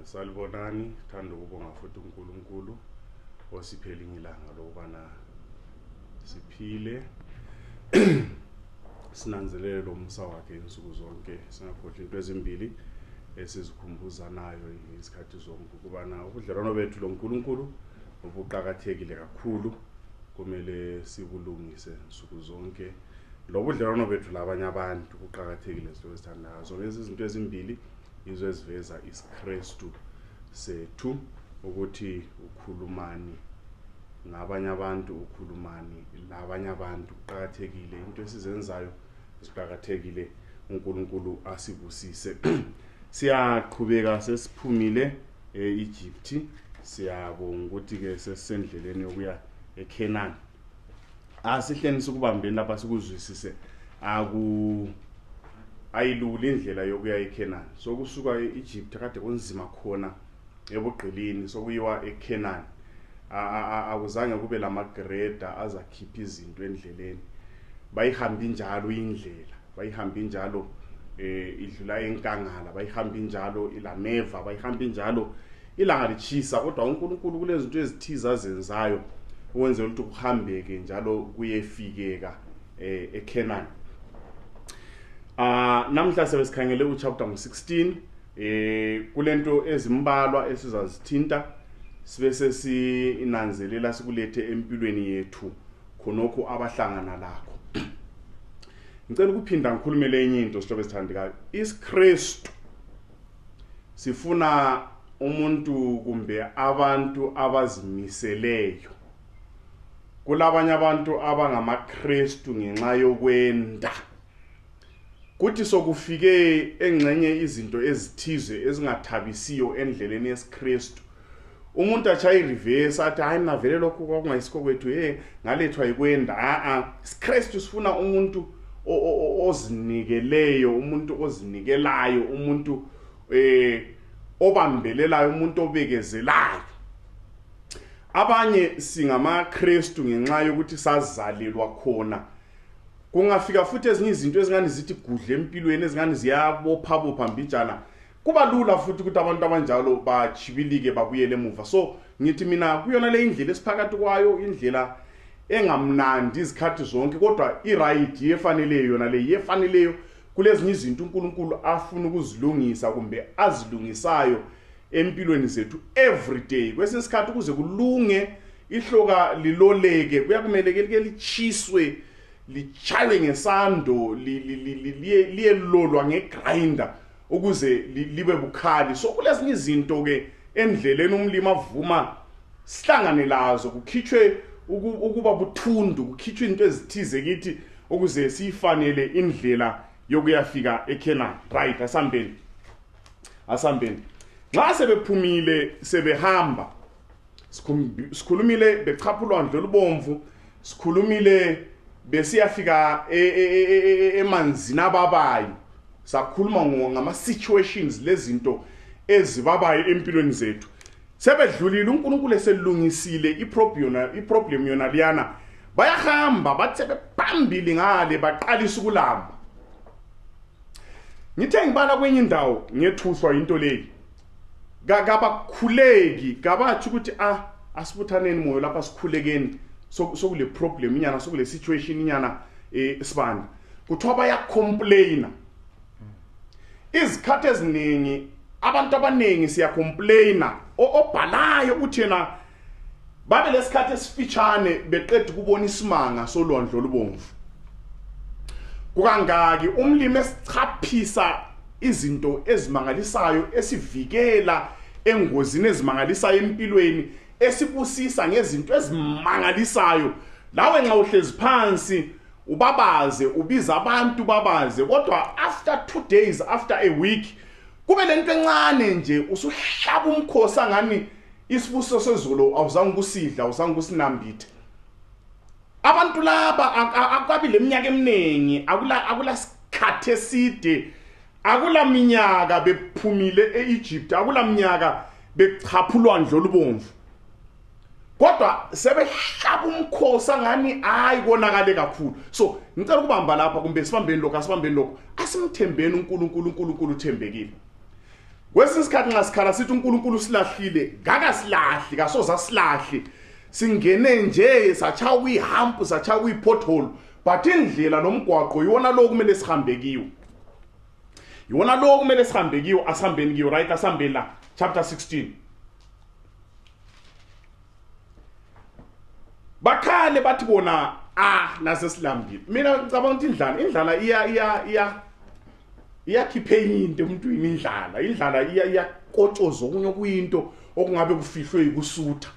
Salibonani, thanda ukubonga futhi uNkulunkulu osiphela ilanga lokubana siphile sinanzelele lo musa wakhe insuku zonke singakhohlwa into ezimbili esizikhumbuza nayo isikhathi zonke ukubana ubudlelwano bethu loNkulunkulu obuqhakathekile kakhulu kumele sibulungise insuku zonke. Lo budlelwano bethu labanye abantu kuqhakathekile sithandazo lezi izinto ezimbili izo eziveza isiKristu sethu ukuthi ukhulumani ngabanye abantu ukhulumani labanye abantu kuqhakathekile into esizenzayo siqhakathekile uNkulunkulu asibusise. Siyaqhubeka sesiphumile eEgypt, siyabonga ukuthi ke sesendleleni yokuya eCanaan. Asihleni sikubambeni lapha sikuzwisise ayilula indlela yokuya eCanaan. So kusuka eEgypt kade kunzima khona ebugqilini sokuyiwa eCanaan. Akuzange kube lamagreda azakhipha izinto endleleni. Bayihambi njalo indlela, bayihambi njalo idlula enkangala, bayihambi njalo ilameva, bayihambi njalo ilanga lichisa, kodwa uNkulunkulu kulezi zinto ezithiza azenzayo ukwenzela ukuthi kuhambeke njalo kuyefikeka eCanaan. Namhla sebesikhangele uchapter 16 kulento ezimbalwa esizazithinta sibe sesinanzelela sikulethe empilweni yethu khonokho abahlangana lakho. Ngicela ukuphinda ngikhulumele enye into sithobe sithandikayo. IsiKristu sifuna umuntu kumbe abantu abazimiseleyo. Kulabanye abantu abangamaKristu ngenxa yokwenda. Kuthi sokufike engcenye izinto ezithize ezingathabisiyo endleleni yesiKristu. Umuntu achaye reverse athi hayi mina vele lokho kwakungayisikho kwethu ngalethwa yikwenda. IsiKristu sifuna umuntu ozinikeleyo, umuntu ozinikelayo, umuntu obambelelayo, umuntu obekezelayo. Abanye singamaKristu ngenxa yokuthi sazalelwa khona. Kungafika futhi ezinye izinto ezingani zithi gudle empilweni ezingani ziyabopha mbijana. Kuba lula futhi ukuthi abantu abanjalo bachibilike babuyele emuva. So ngithi mina kuyona le indlela esiphakathi kwayo, indlela engamnandi izikhathi zonke, kodwa iright yefaneleyo yona le yefaneleyo kulezinye izinto uNkulunkulu afuna ukuzilungisa kumbe azilungisayo empilweni zethu every day. Kwesinye isikhathi ukuze kulunge ihloka liloleke kuyakumele ke lichiswe, lichaywe ngesando, liyelolwa ngegrinder ukuze libe bukhali. So kulezinye izinto ke endleleni umlimi avuma sihlangane lazo, kukhitshwe ukuba buthundu, kukhitshwe into ezithize kithi ukuze sifanele indlela yokuyafika eCanaan. Right, asambeni. Nxa sebephumile sebehamba, sikhulumile bechaphulwa ndlo lubomvu, sikhulumile besiyafika emanzini ababayo, sakhuluma ngama situations lezinto ezibabayo empilweni zethu. Sebedlulile uNkulunkulu eselungisile iproblem yona liyana, bayahamba bathi sebephambili ngale baqalisa ukulamba. Ngithe ngibala kwenye indawo ngethuswa into leyi. Kabakhuleki, kabathi ukuthi asibuthaneni moyo lapha sikhulekeni sokule problem inyana, sokule situation inyana sibanda. Kuthiwa bayacomplaina. Izikhathi eziningi abantu abaningi siyacomplaina. Obhalayo uthi yena babe lesikhathi esifitshane beqeda ukubona isimanga solwandlo lubomvu. Kukangaki umlimi esichaphisa izinto ezimangalisayo, esivikela engozini ezimangalisayo empilweni, esibusisa ngezinto ezimangalisayo. Lawe nxa uhlezi phansi ubabaze, ubiza abantu babaze, kodwa after 2 days, after a week, kube lento encane nje usuhlaba umkhosi ngani isibuso sezulu awuzange kusidla, awuzange kusinambithe. Abantu laba akabi leminyaka eminingi, akula sikhathe eside, akula minyaka bephumile eEgypt, akula minyaka bechaphulwa ndlo lubomvu. Kodwa sebehlaba umkhosi ngani hayi konakale kakhulu. So ngicela ukubamba lapha kumbe sibambeni lokho asimthembeni uNkulunkulu, uNkulunkulu uthembekile. Kwesinye isikhathi ngasikhala sithi uNkulunkulu silahlile, ngakasilahli kasoza silahle. Singene nje sacha kuyihump sacha kuyipothole, but indlela nomgwaqo iwona lo kumele sihambe kiwo. Iwona lo kumele sihambe kiwo, asihambeni kiwo, right? Asihambe la chapter 16. Bakhale bathi bona nase silambile. Mina ngicabanga ukuthi indlala iyakhiphe into emntwini indlala iyakotshoza okunye kuyinto okungabe kufihlwe yikusutha.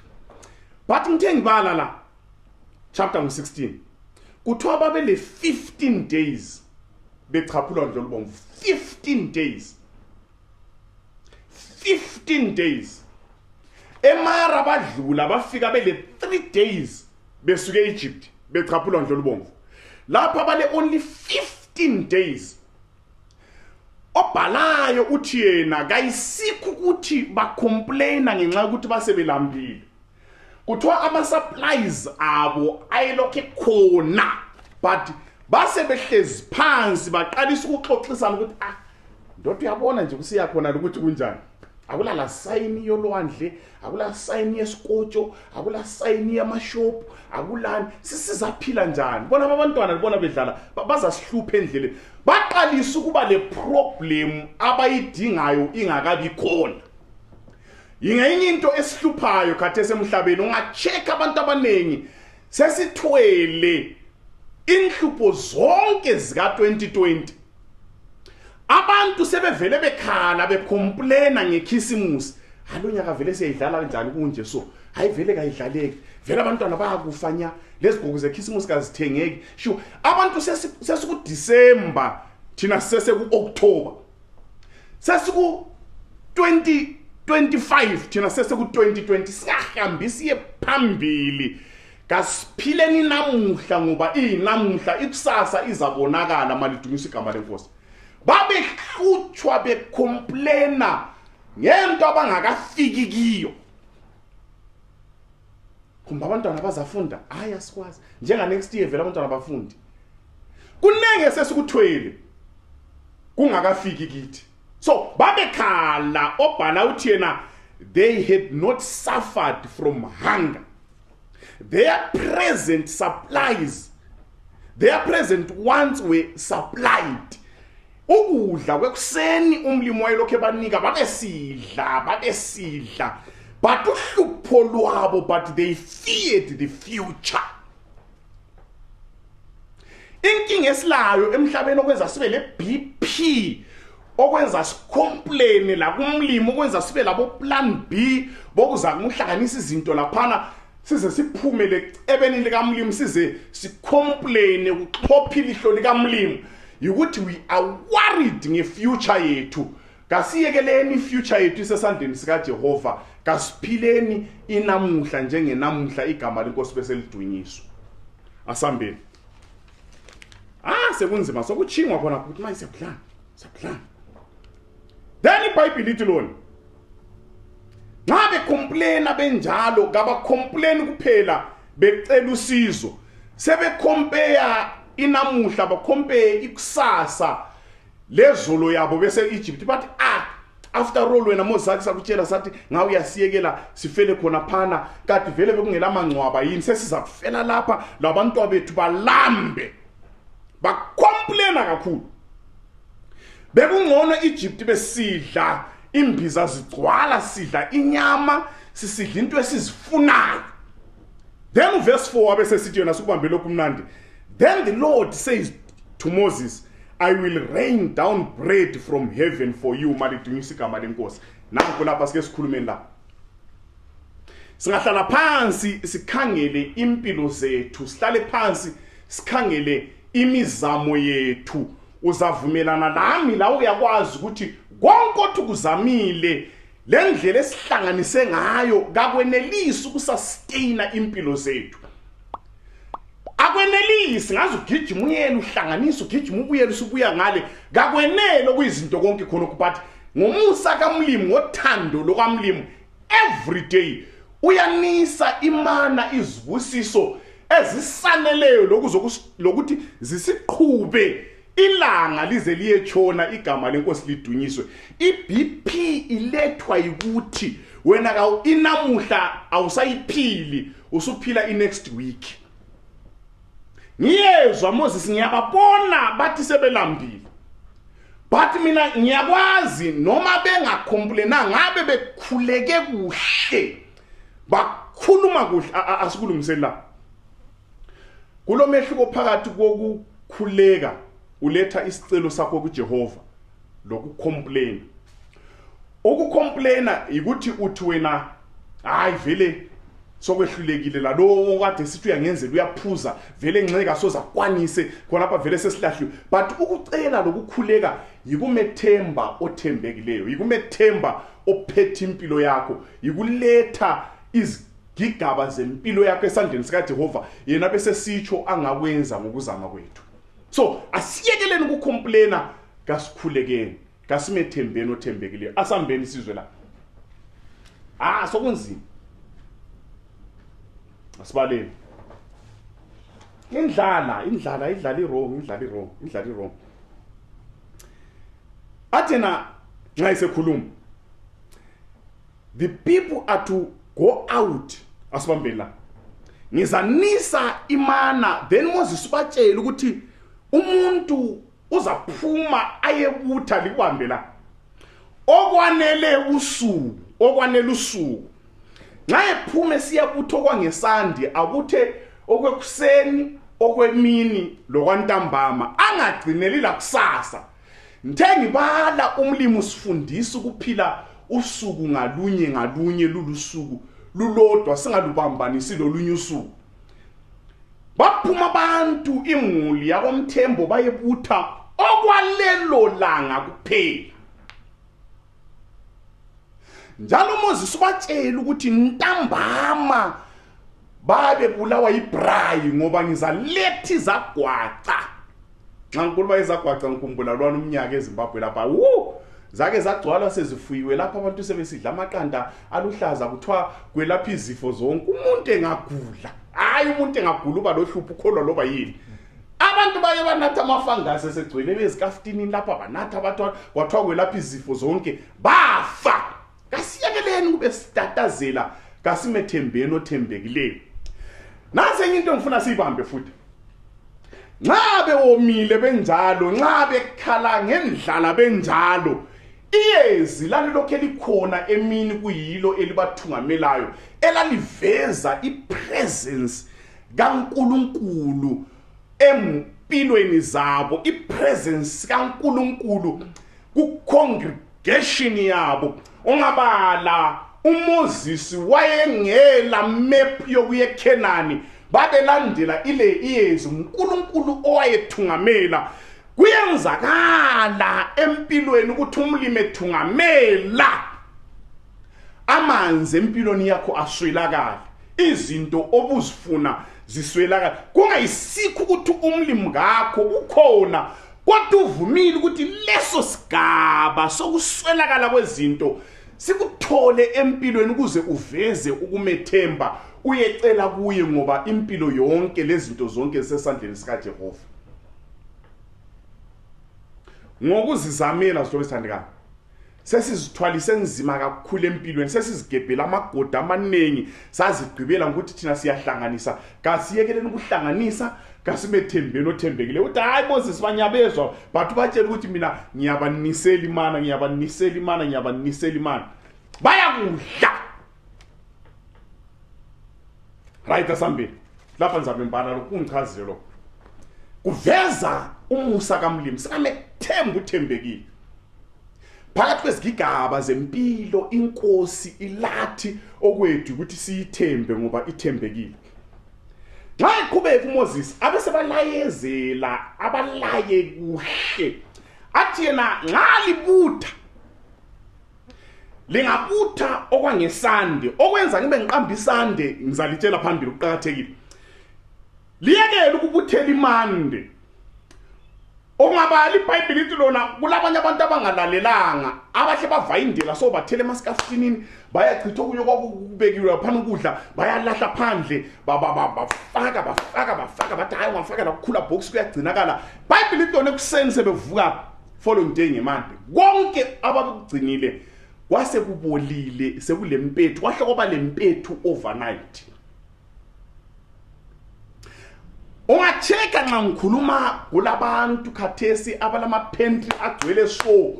But ngithe ngibala la chapter 16 kuthiwa babele 15 days bechaphulwa ndlolubomvu. 15 days. 15 days. Emara badlula bafika bele 3 days besuke eEgypt bechaphulwa ndlolubomvu. Lapha bale only 15 days. Obhalayo uthi yena kayisikho ukuthi bacomplaina ngenxa ukuthi basebelambile. Kuthiwa ama supplies abo ayilokhe khona, but base behlezi phansi baqalisa ukuxoxisana ukuthi ndothi uyabona nje kusiya khona ukuthi kunjani. Akula la sign yolwandle, akula sign yeskotsho, akula sign yamashop, akulani sisizaphila njani. Bona abantwana libona bedlala bazasihlupha endleleni. Baqalisa ukuba le problem abayidingayo ingakabi khona. Yingenye into esihluphayo khathesi emhlabeni, ungacheka abantu abanengi sesithwele inhlupho zonke zika 2020. Abantu sebevele bekhala becomplaina ngekhisimusi. Halonyaka vele siyidlala kanjani kunje so. Hayi vele kayidlaleki. Vele abantwana bayakufanya lezigugu zekhisimusi kazithengeki. Sho abantu sesiku December thina seseku October. Sesiku 2025 thina seseku 2020 siyahambisa iye phambili. Kasiphileni namuhla ngoba inamuhla ikusasa izabonakala malidumisa igama lenkosi. Babehlutshwa becomplaina ngento abangakafiki kiyo. Kumbe abantwana bazafunda asikwazi njenga next year vele abantwana bafundi. Kunenge sesikuthwele kungakafiki kithi. So babekhala obhala uthi yena they had not suffered from hunger. Their present supplies, their present wants were supplied. Ukudla kwekuseni umlimo wayelokhe banika babesidla but uhlupho lwabo but they feared the future. Inkinga esilayo emhlabeni okwenza sibe le BP, okwenza sicomplain la kumlimo, okwenza sibe labo plan B bokuza kumhlanganisa izinto laphana size siphumele ebeni likamlimo size sicomplain ukuxhophila ihlo likamlimo. Ukuthi we are worried ngefuture yethu. Kasiyekeleni future yethu isesandleni sika Jehova. Kasiphileni inamuhla njengenamuhla igama lenkosi bese lidunyiswa. Asambeni. Sekunzima sokuchingwa khona ukuthi manje siyakudlana. Then iBhayibheli lithi lona. Ngabe complain benjalo, ngaba complain kuphela becela usizo. Sebe compare inamuhla ba compare ikusasa lezolo yabo bese Egypt but after all wena Moses sakutshela sathi ngawe uyasiyekela sifele khona phana kade vele bekungela mangcwaba yini sesiza kufela lapha labantu abethu balambe bacomplaina kakhulu. Bekungcono Egypt besidla imbiza zigcwala, sidla inyama, sisidla into esizifunayo. Then verse 4 bese sithi yona sikubambe lokhu mnandi. Then the Lord says to Moses, I will rain down bread from heaven for you. Malidunyisa igama lenkosi. Nanku lapha sike sikhulumeni la. Singahlala phansi sikhangele impilo zethu, sihlale phansi sikhangele imizamo yethu. Uzavumelana nami la uyakwazi ukuthi konke othukuzamile lendlela esihlanganise ngayo kakwenelisi ukusustain impilo zethu. Akwenelisi ngaze ugijima uyele uhlanganisa ugijima ubuyele usubuya ngale kakwenele kuyizinto konke khona ukuphatha ngomusa kamlimo ngothando lokamlimo every day uyanisa imana izibusiso ezisaneleyo lokuthi zisiqhube ilanga lize liyetshona igama lenkosi lidunyiswe. iBP ilethwa ukuthi wena inamuhla awusayiphili, usuphila next week. Ngiyezwa Moses ngiyababona bathi sebelambile, but mina ngiyakwazi noma bengakhompulena ngabe bekhuleke kuhle bakhuluma kuhle asikulungiseni la. Kulo mehluko phakathi kokukhuleka uletha isicelo sakho kuJehova lokucomplain. Ukucomplaina ukuthi uthi wena hayi vele sokwehlulekile la lo okade sithi uyangenzela uyaphuza vele ngceka soza kwanise khona lapha vele sesilahliwe. But ukucela lokukhuleka yikumethemba othembekileyo, yikumethemba ophethe impilo yakho, yikuletha izigigaba zempilo yakho esandleni sikaJehova, yena bese sitsho angakwenza ngokuzama kwethu. So asiyekeleni ukucomplaina, kasikhulekeni, kasimethembeni othembekileyo. Asambeni sizwe la. Sokunzima. Asibaleni. Indlala wrong. Athena nxa isekhuluma, the people are to go out. Asibambeni la. Ngizanisa imana, then Moses ubatshela ukuthi umuntu uzaphuma ayebutha likwambe la. Okwanele usuku. Nxa ephume siyabutha okwangesandi, abuthe okwekuseni, okwemini lokwantambama, angagcineli la kusasa. Ngibala umlimi usifundisa ukuphila usuku ngalunye lulusuku lulodwa singalubambanisi lolunye usuku. Baphuma abantu imuli yakomthembo bayebutha okwalelo langa kuphela. Njalo Moses ubatshela ukuthi ntambama babe bulawa ibrayi ngoba ngizaletha izagwaca. Nxa ngikhuluma izagwaca ngikhumbula lwana umnyaka eZimbabwe lapha. Zake zagcwala sezifuyiwe lapha abantu sebesidla amaqanda aluhlaza kuthiwa kwelapha izifo zonke. Umuntu engagula, hayi umuntu engagula uba lohlupho ukholwa loba yini. Abantu baye banatha amafangasi esegcwele bezikaftini lapha banatha bathiwa kwathiwa kwelapha izifo zonke bafa. Kasiyekeleni kube sitatazela, kasimethembeni othembekileyo. Nase into ngifuna siyibambe futhi. Nxa bewomile benjalo, nxa bekhala ngendlala benjalo, iyezi lalilokho elikhona emini kuyilo elibathungamelayo, elaliveza ipresence kaNkulunkulu empilweni zabo, ipresence kaNkulunkulu ku-congregation yabo. Ungabala uMoses wayengela map yokuye eKhenani, babelandela ile iyezi uNkulunkulu owayethungamela. Kuyenzakala empilweni ukuthi umlimi ethungamela amanzi empilweni yakho aswelakala, izinto obuzifuna ziswelakala. Kungayisikho ukuthi umlimi ngakho ukhona, kodwa uvumile ukuthi leso sigaba sokuswelakala kwezinto sikuthole empilweni ukuze uveze ukumethemba, uyecela kuye ngoba impilo yonke lezinto zonke zisesandleni sikaJehova. Ngokuzizamela sihloko esithandekayo, sesizithwalise nzima kakhulu empilweni, sesizigebhela amagoda amaningi, sazigqibela ngokuthi thina siyahlanganisa. Kasiyekeleni ukuhlanganisa, kasimethembeni othembekile. Uthi hayi Moses banyabezwa, but batshela ukuthi mina ngiyabanisela imana. Bayakudla. Right asambeni. Lapha ngizabe mbala lokungichazile lo. Kuveza umusa kamlimi, singamethemba uthembekile. Phakathi kwezigigaba zempilo inkosi ilathi okwethu ukuthi siyithembe ngoba ithembekile. Nxa iqhubeka uMoses abese balayezela abalaye kuhle, athi yena nxa libutha lingabutha okwangesande, okwenza ngibe ngiqamba isande ngizalitshela phambili uqhakathekile. Liyekela ukubuthela imande. ongabali iBhayibheli lithi lona kulabanye abantu abangalalelanga abahle bavaya indlela so bathele emaskafinini bayachitha okunye kwakubekiwe lapha ukudla bayalahla phandle bafaka bathi hayi ungafaka la kukhula box kuyagcinakala iBhayibheli lithi lona ekuseni sebevuka following day ngemande konke abakugcinile kwase kubolile sekulempethu kwahle kwaba lempethu overnight. Ungacheka nxa ngikhuluma kulabantu khathesi abalama pantry agcwele so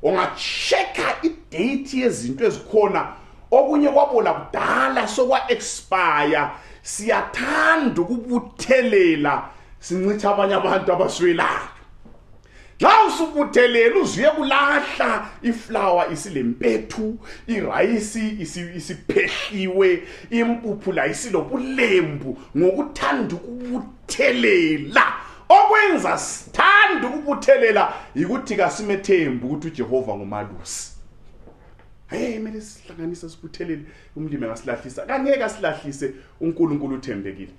ungacheka idate yezinto ezikhona okunye kwabola kudala sokwa expire siyathanda ukubuthelela sincitha abanye abantu abaswelayo. Nxa usubuthelela uzuye kulahla iflower isilempethu irice isiphehliwe impuphu la isilobulembu ngokuthanda ukubuthelela okwenza sithanda ukubuthelela ukuthi kasimethembu ukuthi uJehova ngumalusi. Hey mele sihlanganise sibuthelele umlimi ngasilahlisa kangeke asilahlise uNkulunkulu uthembekile.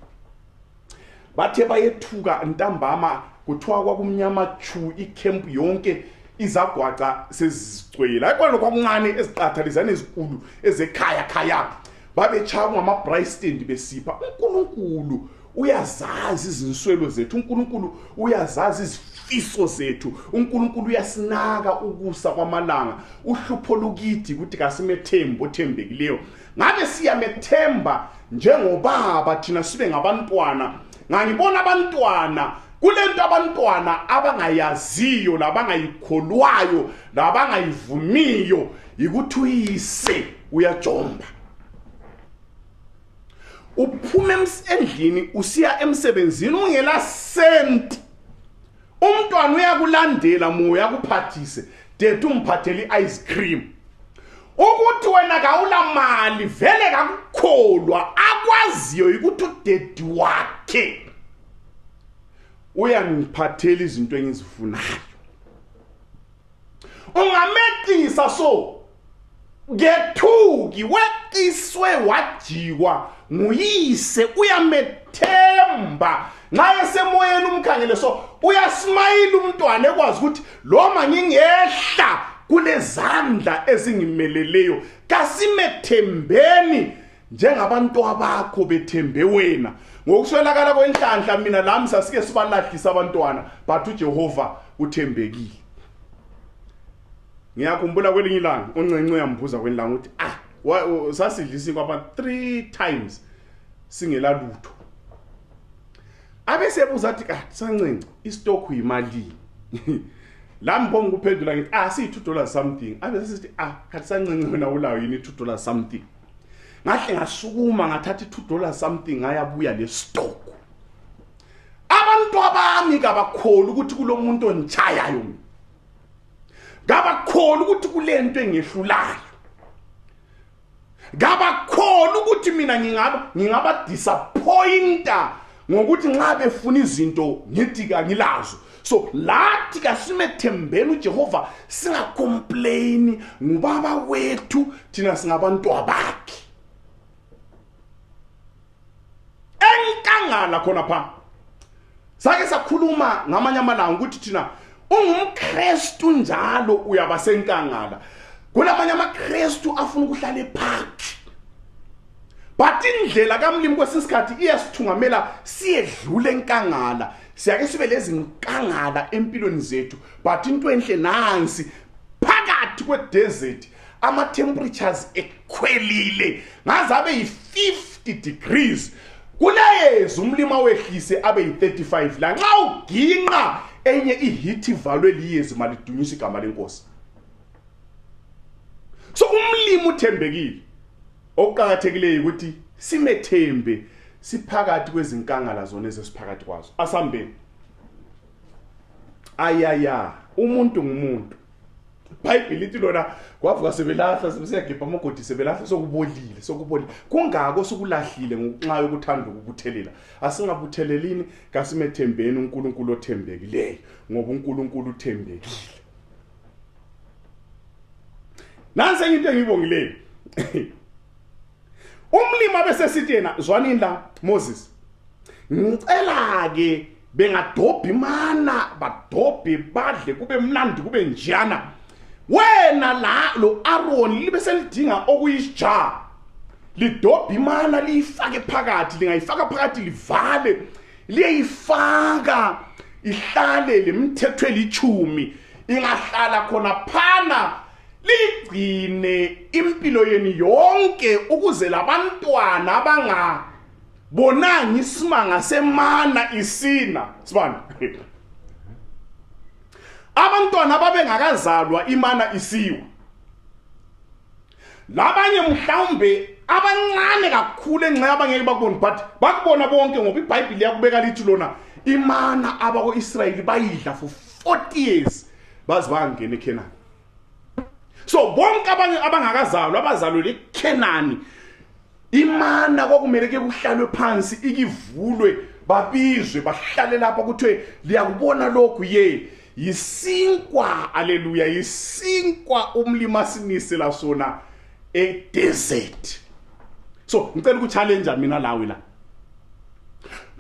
Bathe bayethuka ntambama kuthiwa kwakumnyama chu ikhempu yonke izagwaca sezigcwele ayikona kwakuncane eziqathalizana ezikulu ezekhaya khaya babechaka ngama-bright stand besipha uNkulunkulu uyazazi izinswelo zethu uNkulunkulu uyazazi izifiso zethu uNkulunkulu uyasinaka ukusa kwamalanga uhlupho lukithi ukuthi kasimethembu othembekileyo ngabe siyamethemba njengobaba thina sibe ngabantwana ngangibona abantwana kulento abantwana abangayaziyo labangayikholwayo labangayivumiyo ukuthi uyise uyajomba uphume endlini usiya emsebenzini ungela sent umntwana uyakulandela moya kuphathise dedu umphathele ice cream ukuthi wena kawula mali vele kakukholwa akwaziyo ukuthi udedi wakhe uyangiphathela izinto engizifunayo ungameqisa so gethuki weqiswe wajikwa nguyise uyamethemba nxa esemoyeni umkhangele so uyasmayila umntwana ekwazi ukuthi lo mangingehla kulezandla ezingimeleleyo kasimethembeni njengabantu abakho bethembe wena ngokuswelakala kwenhlanhla mina lami sasike sibalahlisa abantwana but uJehova uthembekile. Ngiyakhumbula kwelinye ilanga uNcence uyambuza kwenilanga uthi sasidlisa inkwapa 3 times singela lutho abesebuza athi saNcence istock uyimali lami bonke kuphendula ngithi siyi$2 something abese sithi khathi saNcence wena ulayo yini $2 something ngahle ngasukuma ngathatha $2 something ngayabuya le stock abantu abami kabakholwa ukuthi kulomuntu onitshayayo kabakholwa ukuthi kulento engehlulayo kabakholwa ukuthi mina ngingaba disappointa ngokuthi nxa befuna izinto ngithi kangilazo so lathi kasimethembeni uJehova singacomplain ngubaba wethu thina singabantu abakhe enkangala khona pha sake sakhuluma ngamanye amalanga ukuthi thina ungumKristu njalo uyaba senkangala kulamanye amaKristu afuna ukuhlala ephakathi but indlela kaMlimi kwesisikhathi iyasithungamela siyedlule enkangala siyake sibe lezi nkangala empilweni zethu but into enhle nansi phakathi kwe-desert ama-temperatures ekhwelile ngaze abe yi-50 degrees kuleyeza umlima wehlise abe yi-35 la nxa uginqa enye iheat ivalwe liyezi malidunyisa igama lenkosi so umlimi uthembekile okuqhakathekileyo ukuthi simethembe siphakathi kwezinkangala zona ezesiphakathi kwazo asambeni ayaya umuntu ngumuntu iBhayibheli lithi lona kwavuka sebelahla sebesiyagibha amagodi sebelahla sokubolile kungako sokulahlile ngenxa yokuthanda ukubuthelela asingabuthelelini kasimethembeni uNkulunkulu othembekileyo ngoba uNkulunkulu uthembekile nansi into engibongileyo umlimi bese sithi yena zwanini la Moses ngicela ke bengadobha imana badobhe badle kube mnandi kube njana wena la lo Aaron libe selidinga okuyisija lidobha imana liyifake phakathi lingayifaka phakathi livale liyifaka ihlale lemthetho elichumi ingahlala khona phana ligcine impilo yeni yonke ukuze labantwana abangabonanga isimanga semana isina sibani abantwana babengakazalwa imana isiwa labanye mhlawumbe abancane kakhulu enxa abangeke bakubona but bakubona bonke ngoba iBhayibheli yakubeka lithi lona imana abako-Israyeli bayidla for 40 years baze bangena eKhenani. So bonke abanye abangakazalwa abazalwe leKhenani imana kwakumele ke kuhlalwe phansi ikivulwe babizwe bahlale lapha kuthiwe liyakubona lokhu yisinkwa haleluya yisinkwa umlimi asinise la sona desert. So ngicela ukuchallenge mina lawe la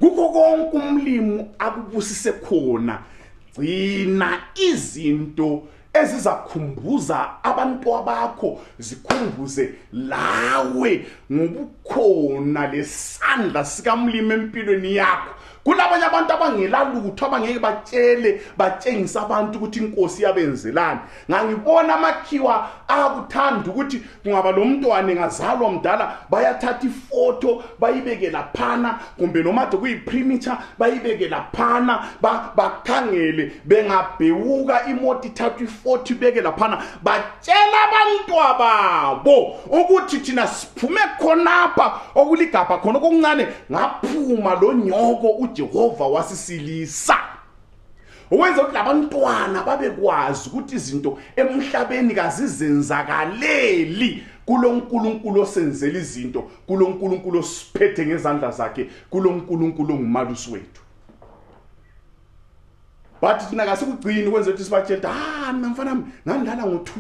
kukho konke umlimi akubusise khona gcina izinto ezizakhumbuza abantu abakho zikhumbuze lawe ngobukhona lesandla sikamlimi empilweni yakho. Kulabanye abantu abangelalutho abangeke batshengisa abantu ukuthi inkosi yabenzelani. Ngangibona amakhiwa akuthanda ukuthi kungaba lo mntwana engazalwa mdala bayathatha ifoto bayibeke laphana kumbe noma kuyiprimiture bayibeke laphana bakhangele bengabhewuka imoto ithatha ifoto ibeke laphana batshela abantu ababo ukuthi thina siphume khonapha okuligabha khona okuncane ngaphuma lo nyoko Jehova wasisilisa wenza ukuthi labantwana babekwazi ukuthi izinto emhlabeni kazizenzakaleli kulonkulunkulu osenzela izinto kulonkulunkulu osiphethe ngezandla zakhe kulonkulunkulu ongumalusi wethu. Bathi thina kasikugcini kwenza ukuthi sibatshela mina mfana ngandala ngo2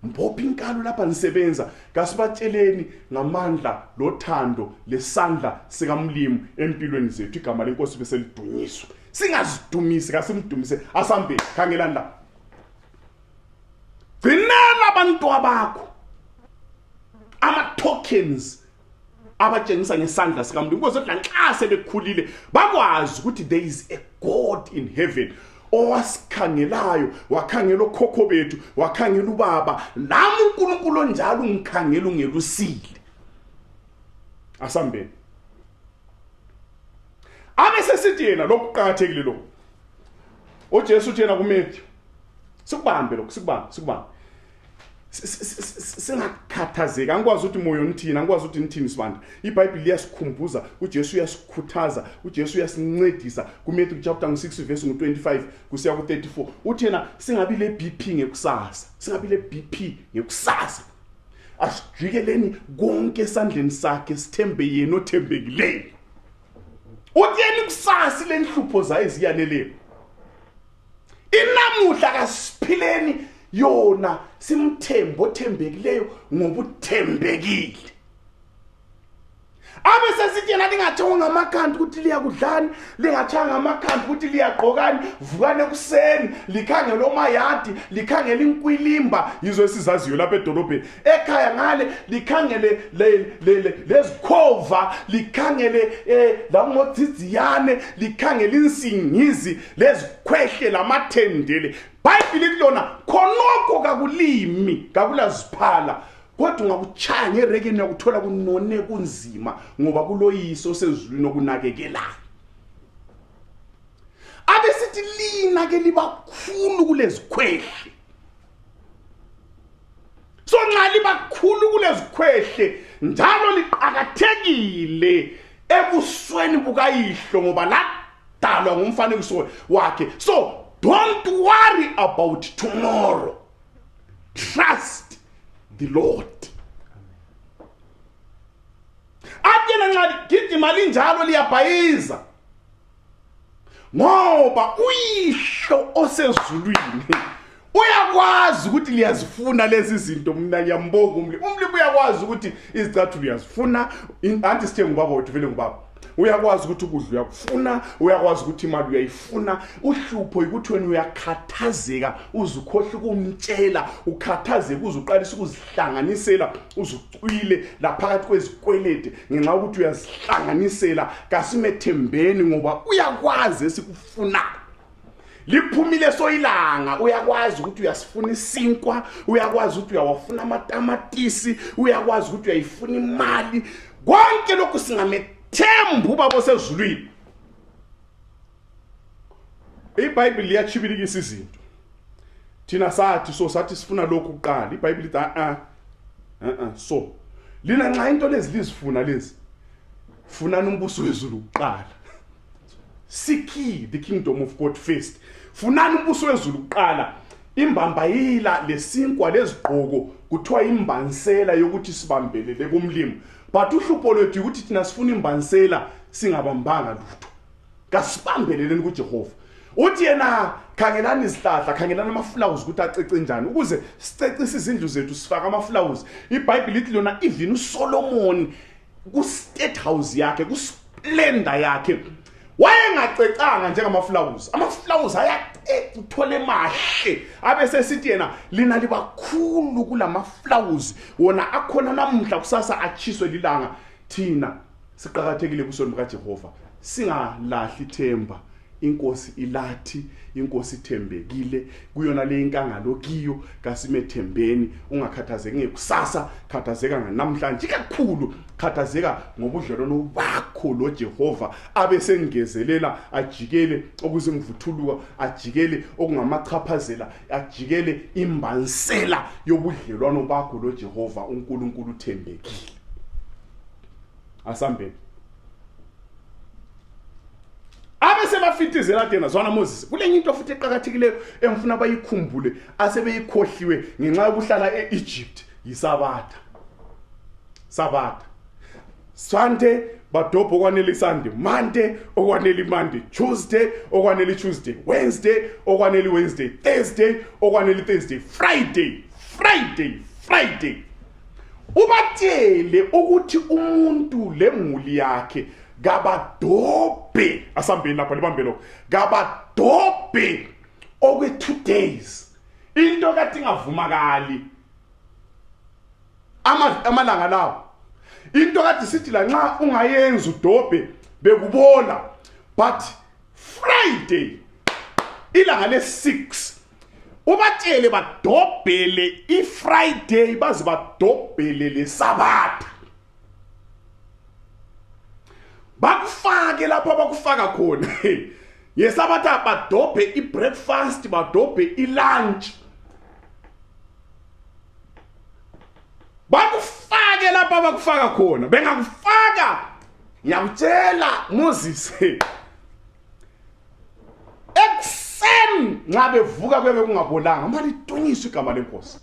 mbopha inkalo lapha nisebenza kasibatsheleni ngamandla lothando lesandla sikamlimi empilweni zethu igama lenkosi bese lidunyiswa singazidumisi kasimdumise asambe khangelani la gcinela abantu abakho ama tokens abatshengisa ngesandla sikamlimi ukuze nxa sebekhulile bakwazi ukuthi there is a God in heaven owasikhangelayo wakhangela okhokho bethu wakhangela ubaba nami uNkulunkulu onjalo ungikhangela ungelusile asambeni abese sithi yena lokuqhakathekile lo uJesu uthi yena kuMathew sikubambe lokho sikubambe singakhathazeka ngikwazi ukuthi moyo nithina ngikwazi ukuthi nithini sibanda iBhayibheli liyasikhumbuza uJesu uyasikhuthaza uJesu uyasincedisa kuMathew chapter 6 verse 25 kusiya ku34 uthi yena singabi le BP ngekusasa asijikeleni konke esandleni sakhe sithembe yena othembekileyo uthi yena kusasa lenhlupho zayo ziyaneleyo inamuhla kasiphileni yona simthembo othembekileyo ngobuthembekile abese sithi yena lingathonga amakhanda ukuthi liyakudlani lingathanga amakhanda ukuthi liyagqokani vukane kuseni likhangela omayadi likhangela inkwilimba yizo esizaziyo lapha edolobheni ekhaya ngale likhangele lezikhova likhangele la ngodziziyane likhangela insingizi lezikhwehle lamathendele iBhayibheli lona khonokho kakulimi kakulaziphala kodwa ungakuchaya ngerekeni yakuthola kunone kunzima ngoba kuloyiso osezulwini okunakekelayo abesithi lina ke libakhulu kulezikhwehle so nxa libakhulu kulezikhwehle njalo liqhakathekile ebusweni bukayihlo ngoba ladalwa ngumfanekiso wakhe so don't worry about tomorrow. Trust the Lord. Athena nxa gijima linjalo liyabhayiza. Ngoba uyihlo osezulwini uyakwazi ukuthi liyazifuna lezi zinto mina ngiyambonga umlimi uyakwazi ukuthi izicathulo uyazifuna anti sithe ngubaba wethu vele ngubaba uyakwazi ukuthi ukudla uyakufuna, uyakwazi ukuthi imali uyayifuna. Uhlupho ukuthi wena uyakhathazeka uzukhohle ukumtshela, ukhathazeka uzuqalisa ukuzihlanganisela, uzucwile laphakathi kwezikwelede ngenxa ukuthi uyazihlanganisela kasimethembeni ngoba uyakwazi esikufuna. Liphumile soyilanga, uyakwazi ukuthi uyasifuna isinkwa, uyakwazi ukuthi uyawafuna amatamatisi, uyakwazi ukuthi uyayifuna imali. Konke lokhu singamethemba ubaba sezulwini. iBhayibheli liyachibilikisa izinto. Thina sathi sifuna lokhu kuqala. iBhayibheli lithi so lina nxa into lezi lizifuna lezi, funani umbuso wezulu kuqala. Seek ye the kingdom of God first. Funani umbuso wezulu kuqala. Imbambayila lesinkwa lezigqoko kuthiwa imbansela yokuthi sibambelele kumlimo. But uhlupho lwethu ukuthi thina sifuna imbansela singabambanga lutho. Kasibambeleleni kuJehova. Uthi yena khangelani izihlahla, khangelani amaflowers ukuthi acece njani ukuze sicecise izindlu zethu sifaka amaflowers. iBhayibheli lithi lona even uSolomon ku state house yakhe, ku splendor yakhe wayengacecanga njengamaflowers. Amaflowers uthole mahle abese sithi yena lina libakhulu kulamaflowers wona akhona namhla kusasa achiswe lilanga. Thina siqhakathekile kusona kaJehova, singalahli ithemba. Inkosi ilathi, inkosi ithembekile kuyona le inkangalo kiyo, kasimethembeni. Ungakhathazeki ngekusasa, khathazeka nganamhlanje kakhulu, khathazeka ngobudlelwano bakho loJehova abesengezelela ajikele okuzimvuthuluka, ajikele okungamachaphazela, ajikele imbansela yobudlelwano bakho loJehova uNkulunkulu uthembekile. Asambeni abese bafitizela tena zwana Moses. Kulenye into futhi eqhakathekileyo emfuna bayikhumbule asebeyikhohliwe ngenxa yokuhlala eEgypt, yiSabatha. Sabatha. Sunday badobho okwanele Sunday, Monday okwanele Monday, Tuesday okwanele Tuesday, Wednesday okwanele Wednesday, Thursday okwanele Thursday, Friday. Ubatshele ukuthi umuntu lemuli yakhe gabadobhe, asambeni lapha libambe lo, gabadobhe okwe 2 days. Into kade ingavumakali amalanga lawo. Into kade sithi la nxa ungayenza udobhe bekubona, but Friday ilanga le6 ubatshele badobhele iFriday baze badobhele leSabatha. Bakufake lapha bakufaka khona. YeSabatha badobhe ibreakfast, badobhe ilunch. Bakufake lapha bakufaka khona. Bengakufaka ngiyakutshela Moses. Ekseni nxa bevuka kwebe kungabolanga malidunyiswe igama lenkosi.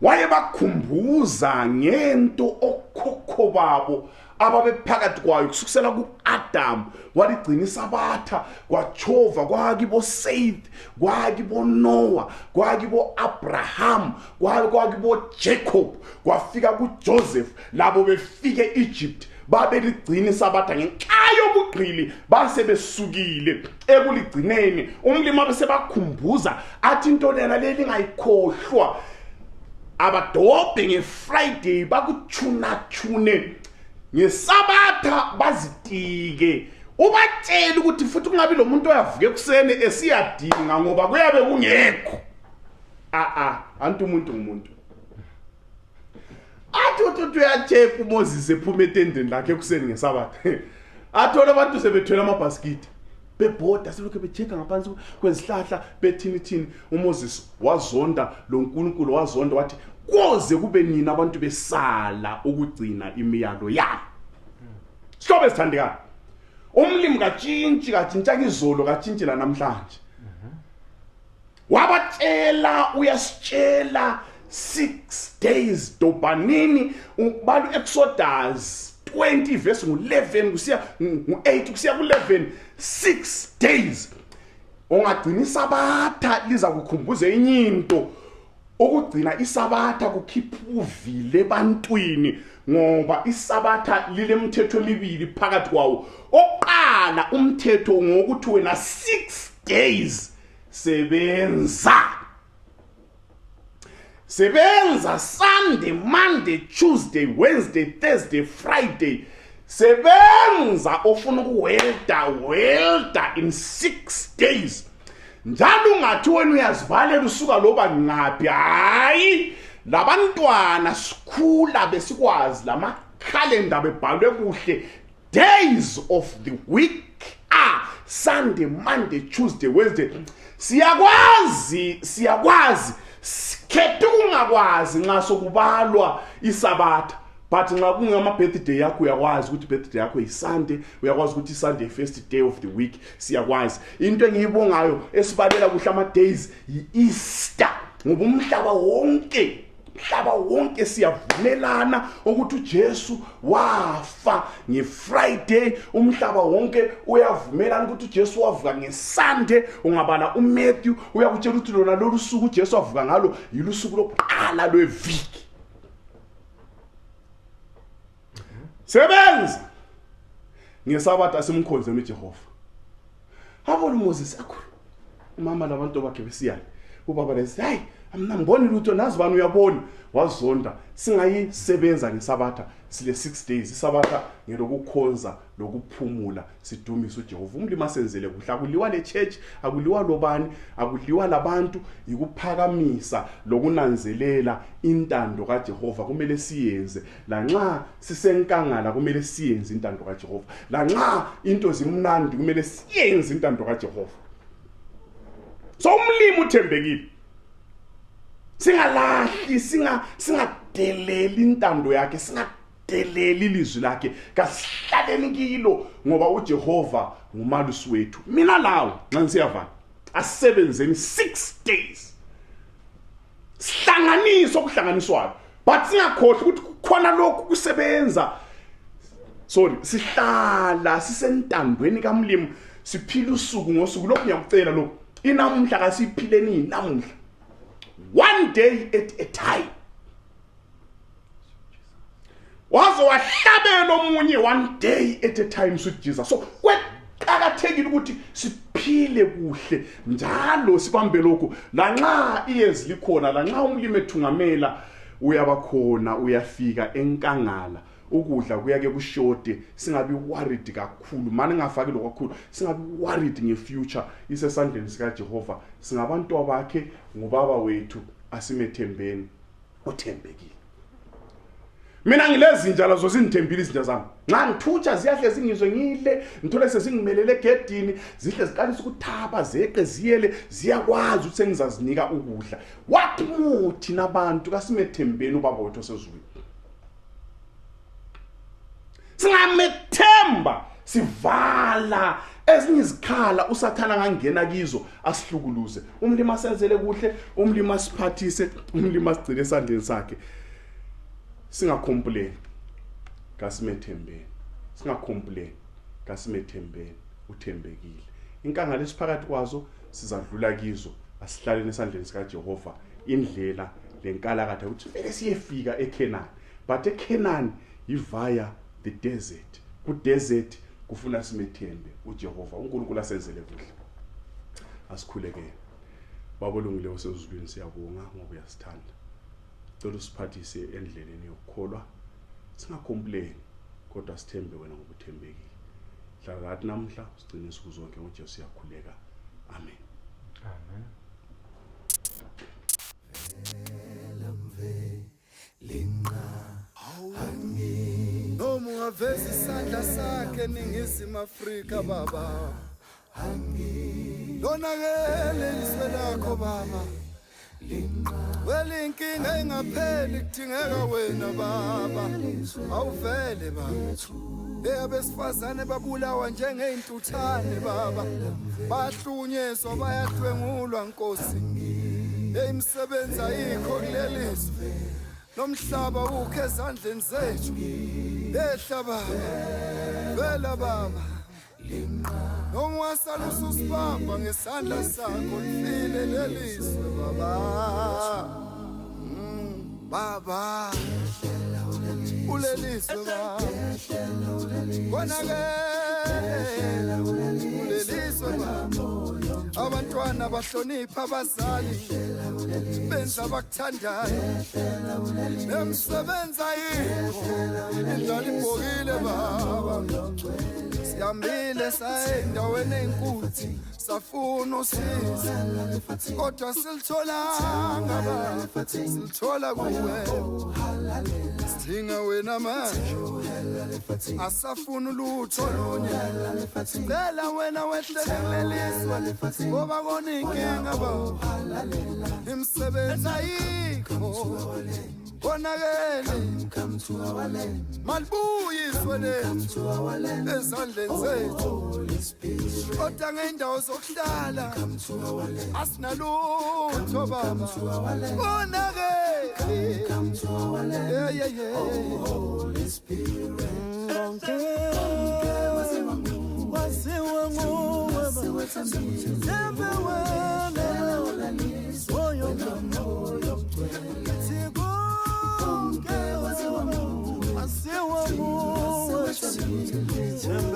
Waye bakhumbuza ngento okhokho babo ababephakathi kwayo kusukela kuAdam, waligcina iSabatha, kwaJehova, kwakibo Seth, kwakibo Noah, kwakibo Abraham, kwakibo Jacob, kwafika kuJoseph. Labo befike eEgypt babeligcina iSabatha ngenxa yobuqili, base besukile ekuligcineni. Umlimi bese bakhumbuza athi into lena lengayikhohlwa. Abadobhe ngeFriday bakuthuna ngeSabatha bazitike. Ubatshela ukuthi futhi kungabi lo muntu oyavuka ekuseni esiyadinga ngoba kuyabe kungekho. Antu umuntu ngumuntu. Athi uthi uyacheka uMoses ephuma etendeni lakhe ekuseni ngeSabatha. Athola abantu sebethwele amabhasikiti bebhoda selokho becheka ngaphansi kwezihlahla bethini. uMoses wazonda, lo nkulunkulu wazonda wathi koze kube nina abantu besala ukugcina imiyalo yami. Sihobe sithandekayo. Umlimi katshintshaka izolo katshintshela namhlanje. Wabatshela uyasitshela 6 days dobanini ubalu Exodus 20 verse 11 kusiya 8 kusiya ku11, 6 days. Ongagcina iSabatha liza kukhumbuza inyinto ukugcina isabatha kukhipha uvile ebantwini ngoba isabatha lilemthetho emibili phakathi kwawo. Oqala umthetho ngokuthi wena 6 days sebenza Sunday, Monday, Tuesday, Wednesday, Thursday, Friday. Sebenza ofuna ukuwelda in 6 days. Njalo ungathi wena uyazivalela usuka loba ngaphi. Hayi, labantwana sikhula besikwazi lama calendar bebhalwe kuhle. Days of the week are Sunday, Monday, Tuesday, Wednesday. Siyakwazi sikhethe ungakwazi nxa sokubalwa isabatha. But nxa kungama birthday yakho uyakwazi ukuthi birthday yakho iSunday, uyakwazi ukuthi iSunday first day of the week, siyakwazi. Into engiyibongayo esibalela kuhle ama days yiEaster. Ngoba umhlaba wonke siyavumelana ukuthi uJesu wafa ngeFriday, umhlaba wonke uyavumelana ukuthi uJesu wavuka ngeSunday. Ungabala uMatthew uyakutshela ukuthi lona lolu suku uJesu wavuka ngalo yilusuku lokuqala lweviki. Sebenza ngesabatha simkhonzeni uJehova. Abona uMoses akhulu. Umama labantu bakhe besiyana. Ubaba lesi, hayi, amnamboni lutho nazi bani uyabona. Wazonda singayisebenza ngesabatha sile 6 days. Isabatha ngelokukhonza lokuphumula sidumisa uJehova. Umlimi asenzele kuhle, akuliwa le church, akuliwa lobani, akuliwa labantu, ikuphakamisa lokunanzelela intando kaJehova kumele siyenze. La nxa sisenkangala kumele siyenze intando kaJehova. La nxa into zimnandi kumele siyenze intando kaJehova. So umlimi uthembekile. Singalahli, singadeleli intando yakhe, singadeleli ilizwi lakhe, kasihlaleni kilo ngoba uJehova ngumalusi wethu. Mina lawo nxa ngisiyavana asebenzeni 6 days. Sihlanganiso okuhlanganiswayo, but singakhohlwa ukuthi kukhona lokhu kusebenza. Sihlala sisentandweni kaMlimi, siphila usuku ngosuku. Lokhu ngiyakucela lokhu, inamuhla kasiphileni namuhla. One day at a time. Wahlabela omunye one day at a time with Jesus. So kwaqakathekile ukuthi siphile kuhle njalo sibambe lokhu. La nxa iyezi likhona, la nxa umlimi ethungamela uyabakhona, uyafika enkangala. Ukudla kuyake kushode, singabi worried kakhulu. Manje ngafaki lokho kakhulu, singabi worried ngefuture. Isesandleni sika Jehova. Singabantu abakhe ngubaba wethu asimethembeni othembekile. Mina ngilezi njalo zosinithembile izinto zami. Nxa ngithutsha ziyahle zingizwe ngile, ngithole sezingimelele egedini, zihle ziqalisa ukuthaba zeqe ziyele, ziyakwazi ukuthi sengizazinika ukudla. Wathi muthi nabantu kasimethembeni ubaba wethu osezulwini. Singamethemba sivala ezinye izikhala usathana ngangena kizo asihlukuluze. Umlimi asenzele kuhle, umlimi asiphathise, umlimi asigcine esandleni sakhe. Singacomplain kasimethembeni. Singacomplain kasimethembeni uthembekile. Inkangala esiphakathi kwazo sizadlula kizo, asihlaleni esandleni sika Jehova. Indlela lenkalakatha ukuthi vele siyefika eKenani. But eKenani via the desert. Ku desert kufuna simethembe uJehova. uNkulunkulu asenzele kuhle. Asikhuleke. Baba olungile osezulwini siyabonga ngoba uyasithanda. Cela usiphathise endleleni yokukholwa. Singacomplain kodwa sithembe wena ngokuthembekile. Hlala lathi namhla sigcine insuku zonke ngoJesu siyakhuleka. Amen. Amen. Noma ungaveza isandla sakhe ningizimu Afrika baba. Lonakele ilizwe lakho baba. Welinkinga engapheli kudingeka wena baba. Awuvele baba. Abesifazane babulawa njengeintuthane baba. Bahlunyezwa bayadlwengulwa Nkosi. Imisebenzi ayikho kulelizwe. Nomhlaba ukhe ezandleni zethu. Ehla baba. Vela baba. Noma wasala ususibamba ngesandla sakho lifile lelizwe baba. baba uleliswe baba konake uleliswe baba abantwana bahlonipha abazali benza abakuthandayo nemsebenzi ayikho indlala ibhokile baba siyambile saye endaweni enkulu safuna usizo kodwa silitholanga baba silithola kuwe sidinga wena manje asafuna ulutho lunye cela wena wehlele kuleliswa ngoba kona inkinga baba imsebenzi ayikho konakele malibuyiswe ezandleni zethu kodwa ngeendawo zokuhlala asinalutho baba konakele Tembe